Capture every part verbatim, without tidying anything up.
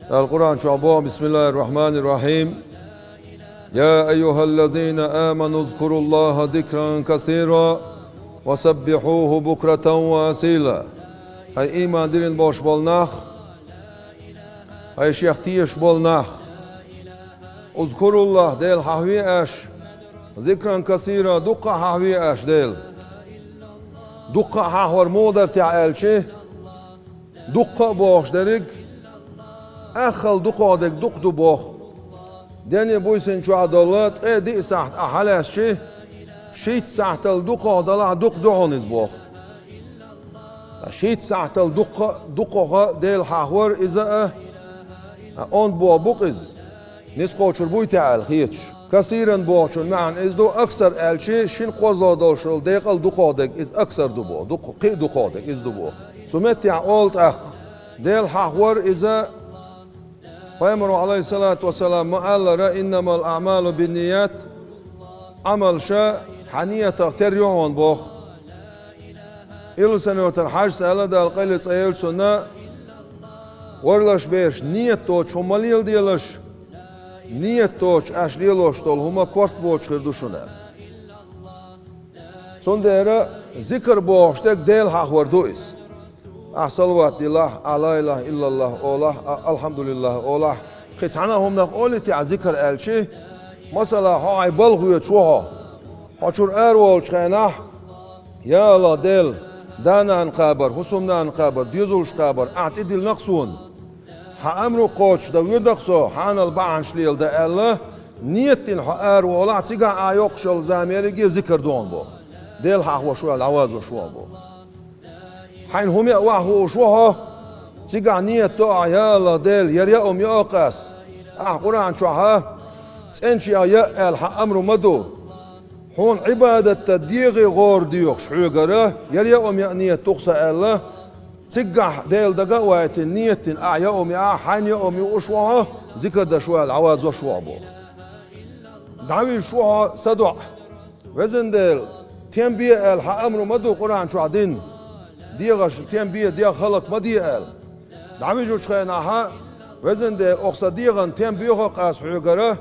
Дала Къуръан чохь боху: «Бисмиллахир-рахманир-рахим. Я айюхаллазина аману зкуруллаха зикран касира ва саббихьуху букратан ва асила». Хьай ийман диллина болуш болу нах, хьай шех тешаш болу нах, узкуруллах, Дела хьахве аша, зикран касира, дуккха а хьахве аша Дела. Дуккха а хьахвар муха дара техьа аьлча, дуккха а бохуш дерриг, аххал дукхох дерг дукха ду боху. Денна буьйсанна чохь долу ткъе диъ сахьт ахь хьалаьцча, шийтта сахьтал дукхох далахь дукха ду хьуна иза боху. Ткъа шийтта сахьтал дуккха а, дукхох а Дела хьахвар иза а, а онда боху бу-кх иза. Ницкъ кхочур буй те аьлла хеташ. Касиран бохучун маьӀна иза ду, аксар аьлча, шина кхозлагӀа долуш долу декъал дукхох дерг иза аксар ду боху, дукха, кхин а дукхох дерг иза ду боху. Цу меттехь олу тӀаккха, Дела хьахвар иза, Пайхамаро, алейхиссалату вассалам, ма-аллара: «Иннамал аъмалу бинният», Ӏамалша хьан ниятах тера ю хьуна боху. Илсанотар Хьаьжас аьлла, Дала къайле цӀа елла цунна: «Варлаш берш, ният доцуш хӀума ма леладелаш, ният доцуш аша лелош долу хӀума корта боцуш хир ду шуна», аьлла. Цундела зикр бохуш дерг Дела хьахвар ду иза. Ахь салават дилахь, ахь ла илаха иллаллах олахь, ахь алхьамдулиллах олахь, кхин цхьана а хӀуманах олий те ахь зикр аьлча, масала, хьо хьайн балха воьдуш ву хьо. Хьо чуьра араволучу хенахь, я АллахӀ Дела, да-нана кхабар, хӀусамнана кхабар, доьзалш кхабар ахь тӀедиллина-кх суна. Хьан амру кхочушдан воьду-кх со, хьанал бахьанаш леладан аьлла, ният дина хьо араволахь, цигахь ахь йоккхуш йолу зама ерриге зикр ду хьуна боху. Дела хьахвеш ву аьлла, дӀавазош ву хьуна боху. Хьайна хӀума яа охьахууш ву хьо, цигахь ният до ахь: я АллахӀ Дела, яра яа хӀума яа-кх ас. Ахь Къуръан чохь а, цӀеначех яа аьлла хьан амру ма ду. Хьуна Ӏибадат дан дегӀе гӀора доьхуш хьоьгара, яра яа хӀума яа ният ду-кх сан аьлла, цигахь Дела дага а вайтина, ният дина ахь яа хӀума яахь, хьайна яа хӀума юуш ву хьо, зикр деш ву аьлла, дӀавазош ву хьо боху. ДӀавижаш ву хьо садоӀу. Везан Дела, тем бе аьлла хьан амру ма ду Къуръан чохь дина. ДегӀаш тем бе, дегӀ хӀаллак ма де аьлла. ДӀавижучу хенахь, везан Дела, оха сан дегӀан тем боьху-кх ас хьоьгара,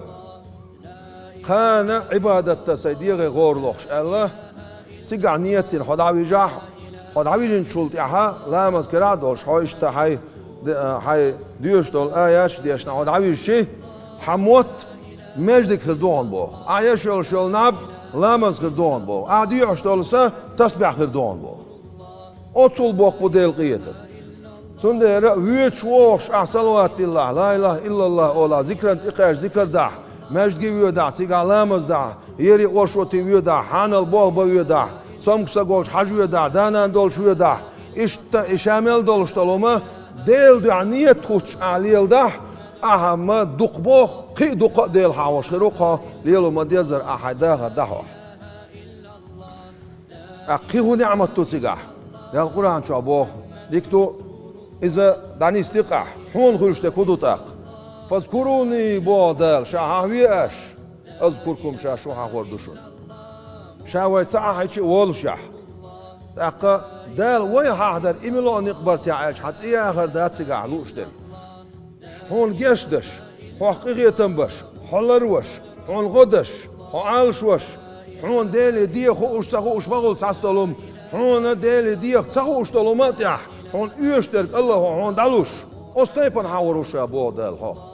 кхана Ӏибадат дан сайн дегӀе гӀора лохуш аьлла, цигахь ният дина хьо дӀавижахь, хьо дӀавижинчул тӀаьхьа ламаз карахь а долуш, хьо иштта хьайн де-, а, хьайн доьшуш долу аяташ а дешна хьо дӀавижчи, хьан мотт маьждиг хир ду хьуна боху. Ахь еш йолуш йолу наб ламаз хир ду хьуна боху. Ахь доьхуш долу са тасбехь хир ду хьуна боху. Оццул боккха бу Делан къинхетам. Цундела воьдуш вогӀуш ахь салават диллахь, ла илаха иллаллах олахь, зикран тӀекхаьчча зикр дахь, маьждиге воьдахь, цигахь ламаз дахь, ере оршоте воьдахь, хьанал болх бан воьдахь, цомгуш ца долчу хьажа воьдахь, да-нана долчу воьдахь, иштта и ша мел долуш долу хӀума Делан дуьхьа ният хӀуттуш ахь леладахь, ахьа ма дукха боху, кхин а дуккха а Дела хьахош хир ву-кх хьо, лело ма-деззара ахь хьайн дахар дахь ахь. ТӀаккха кхин хӀун неӀмат ду цигахь? Дала Къуръан чохь боху, дика ду, иза дӀанисди-кх ахь, хьуна хуьлуш дерг хӀун ду тӀаккха? «Фазкуруни», боху Дала, ша хьахве аш, «азкуркум», ша шу хьахор ду шуна. Ша вай ца хьахийча а волушехь. ТӀаккха Дала вай хьахадар, и мила а некъ бара техьа аьлча, хьан цӀе яхар дац цигахь лууш дерг. Хьуна гечдеш, хьох къинхетам беш, хьо ларвеш, хьуна гӀо деш, хьо Ӏалашвеш, хьуна Деле деха хууш, ца хууш ма хуьлу цхьацца долу хӀума, хьуна Деле деха ца хууш долу хӀума а тӀехь, хьуна оьшуш дерг АллахӀа хьуна дӀалуш, оцу тайпана хьахор ву ша, боху Дала, хьо.